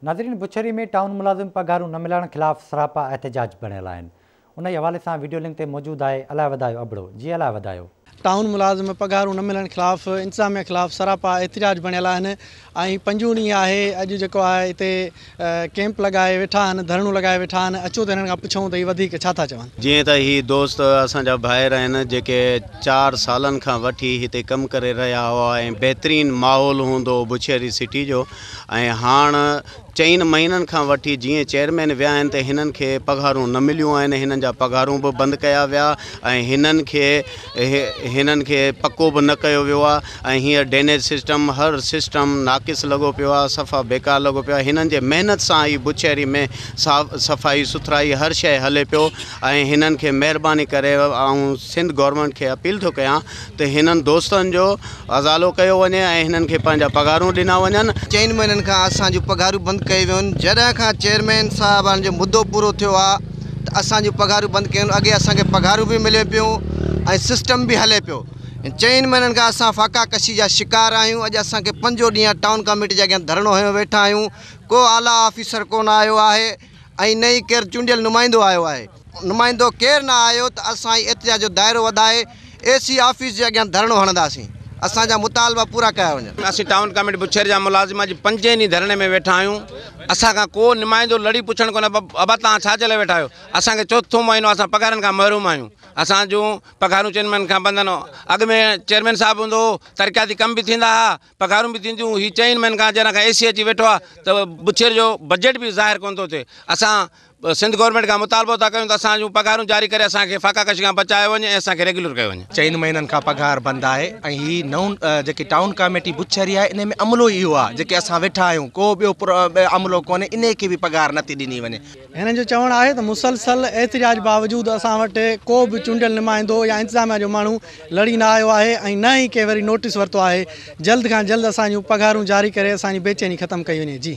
ناظرين بڇري ۾ ٽائون ملازم پگهارون نه ملڻ خلاف سراپا احتجاج بڻيل آهن انهي حوالي سان وڊيو لنڪ تي موجود آهي الائي وڌايو ابڙو جي الائي وڌايو. ٽائون ملازم پگهارون نه ملڻ خلاف انتظاميا خلاف سراپا احتجاج بڻيل آهن ۽ پنجون ڏينهن آهي اڄ جيڪو آهي هتي ڪيمپ لڳائي ويٺا آهن ڌرڻو لڳائي ويٺا آهن اچو ته هنن کان پڇون ته هي وڌيڪ ڇا ٿا چون. جيئن ته هي دوست اسان جا ڀائر آهن جيڪي 4 سالن کان وٺي هتي ڪم ڪري رهيا هئا ۽ بهترين ماحول هوندو هو بڇيري سٽي جو ۽ هاڻ 4 مهينن کان وٺي جيئن چيئرمين ويا آهن ته هنن کي پگهارون نه مليون آهن، هنن جا پگهارون به بند ڪيا ويا ۽ هنن کي هنن کي پڪو به نه ڪيو ويو آهي ۽ هينئر ڊرينيج سسٽم هر سسٽم ناقص لڳو پيو آهي صفا بيڪار لڳو پيو آهي هنن جي محنت سان ئي بڇيري ۾ صاف صفائي سٿرائي هر شيء هلي پيو ۽ هنن کي مهرباني ڪري آئون سنڌ گورنمينٽ کي اپيل ٿو ڪيان ته هنن دوستن جو ازالو ڪيو وڃي ۽ هنن کي پنهنجا پگهارون ڏنا وڃن. 4 مهينن کان اسان جون پگهارون بند ڪيون ويون آهن، جڏهن کان چيئرمين صاحبان جو مدو پورو ٿيو آهي ته اسان جون پگهارون بند ڪيون، اڳي اسان کي پگهارون به مليون پيون ۽ سسٽم به هلي پيو، 4 مهينن کان اسان فاقا ڪشي جا شڪار آهيون، اڄ اسان کي پنجون ڏينهن آهي ٽائون ڪاميٽي جي اڳيان ڌرڻو هنيو ويٺا آهيون، ڪو اعليٰ آفيسر ڪونه آيو آهي ۽ نه ئي ڪير چونڊيل نمائندو آيو آهي. نمائندو ڪير نه آيو ته اسان هي احتجاج جو دائرو وڌائي اي سي آفيس جي اڳيان ڌرڻو هڻنداسين، اسان جا مطالبا پورا ڪيا وڃن. اسين ٽائون ڪاميٽي بڇير جا ملازم اڄ پنجين ڏينهن ڌرڻي ۾ ويٺا آهيون، اسان کان ڪو نمائندو لڙي پڇڻ ڪونه ابا توهان ڇا جي لاء ويٺا آهيو، اسان کي چوٿون مهينو اسان پگهارن کان محروم آهيون، اسان جون پگهارون چئن مهينن کان بند آهن، اڳ ۾ چيئرمين صاحب هوندو هو ترقياتي ڪم به ٿيندا ها، پگهارون به ٿينديون، هي چئن مهينن کان جڏهن کان اي سي اچي ويٺو آهي ته بڇير جو بجيٽ به ظاهر ڪونه ٿو ٿئي، اسان سنڌ گورنمينٽ کان مطالبو ٿا ڪيون ته اسان جون پگهارون جاري ڪري اسان کي فاقا ڪشي کان بچايو وڃي ۽ اسان کي ريگيولر ڪيو وڃي. 4 مهينن کان پگهار بند آهي ۽ هي نئون جيڪي ٽائون ڪاميٽي بڇيري آهي انهي ۾ عملو ئي اهو آهي جيڪي اسان ويٺا آهيون ڪو ٻيو عملو ڪونهي انهي کي به پگهار نٿي ڏني وڃي. هنن جو چوڻ آهي ته مسلسل احتجاج باوجود اسان وٽ ڪو به چونڊيل نمائندو يا انتظاميا جو ماڻهو لڙي نه آيو آهي ۽ نه ئي ڪنهن وري نوٽيس ورتو آهي، جلد کان جلد اسان جون پگهارون جاري ڪري اسان جي بيچيني ختم ڪئي وڃي جي.